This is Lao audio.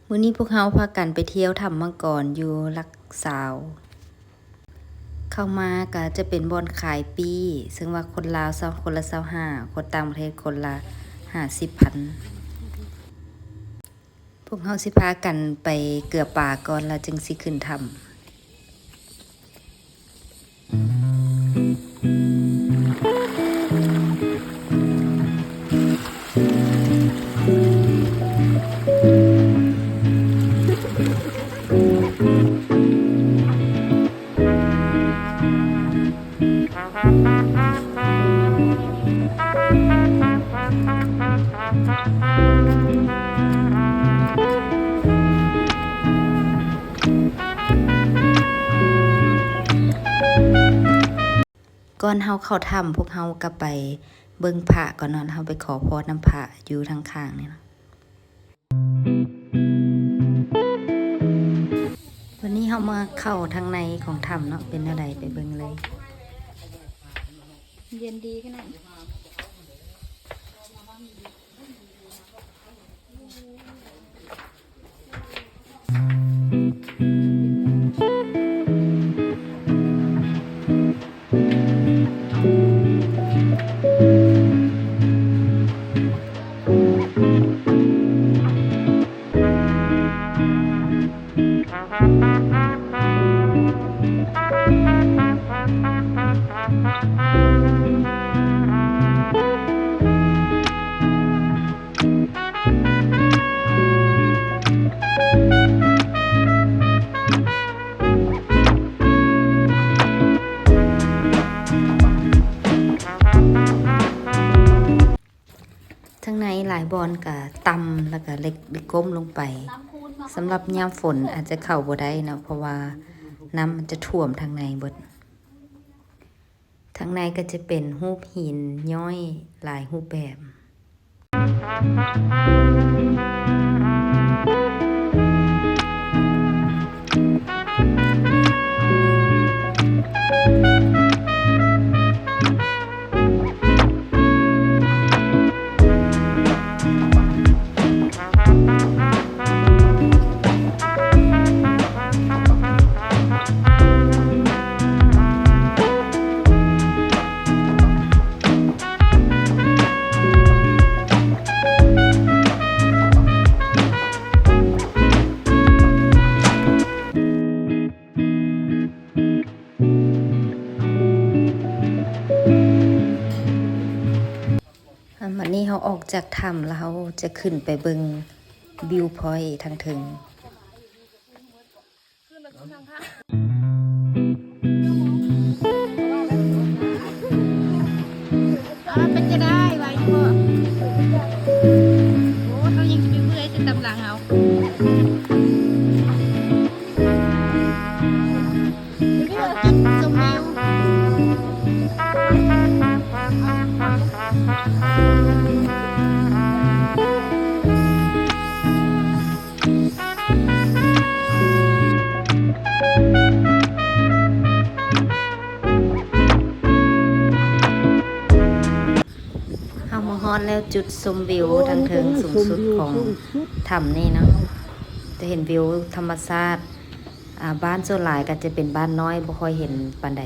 ມື້ນີ້ພວກເຮົາພາກັນໄປທ່ຽວຖ້ຳມັງກອນຢູ່ຫຼັກຊາວ. ເຂົ້າມາກໍຈະເປັນບ່ອນຂາຍປີ້ ເຊິ່ງວ່າຄົນລາວຊາວ ຄົນລະຊາວຫ້າ ຄົນຕ່າງປະເທດຄົນລະຫ້າສິບພັນ. ພວກເຮົາຊິພາກັນໄປເກືອປາກ່ອນ ແລ້ວຈຶ່ງຊິຂຶ້ນຖ້ຳ. ກ່ອນເຮົາເຂົ້າຖ້ຳ ພວກເຮົາກໍໄປເບິ່ງພະກ່ອນເນາະ, ເຮົາໄປຂໍພອນນຳພະຢູ່ທາງຂ້າງນີ້ເນາະ. ວັນນີ້ເຮົາມາເຂົ້າທາງໃນຂອງຖ້ຳເນາະ, ເປັນແນວໃດໄປເບິ່ງເລີຍ. ເຢັນດີຂະໜາດ. ທາງໃນຫຼາຍບ່ອນກະຕ່ຳ ແລ້ວກະເລິກ ເລິກກົ້ມລົງໄປ. ສຳລັບຍາມຝົນອາດຈະເຂົ້າບໍ່ໄດ້ເນາະ ເພາະວ່ານ້ຳມັນຈະຖ້ວມທາງໃນເບິດ. ທາງໃນກໍຈະເປັນຮູບຫີນຍ້ອຍຫຼາຍຮູບແບບ. ອັນ ບັດນີ້ເຮົາອອກຈາກຖ້ຳແລ້ວ ເຮົາຈະຂຶ້ນໄປເບິ່ງວິວພອຍທາງເທິງ. ເປັນຈະໄດ້ ໄຫວຢູ່ບໍ່? ໂອ້ ເຮົາຍັງຈະໄປເມື່ອຍແຕ່ຕາມຫຼັງເຮົາ. ເຮົາມາຮອດແລ້ວ ຈຸດຊົມວິວທາງເທິງສູງສຸດຂອງຖ້ຳນີ້ເນາະ, ຈະເຫັນວິວທຳມະຊາດ. ອາ ບ້ານສ່ວນຫຼາຍກໍຈະເປັນບ້ານນ້ອຍ ບໍ່ຄ່ອຍເຫັນປານໃດ.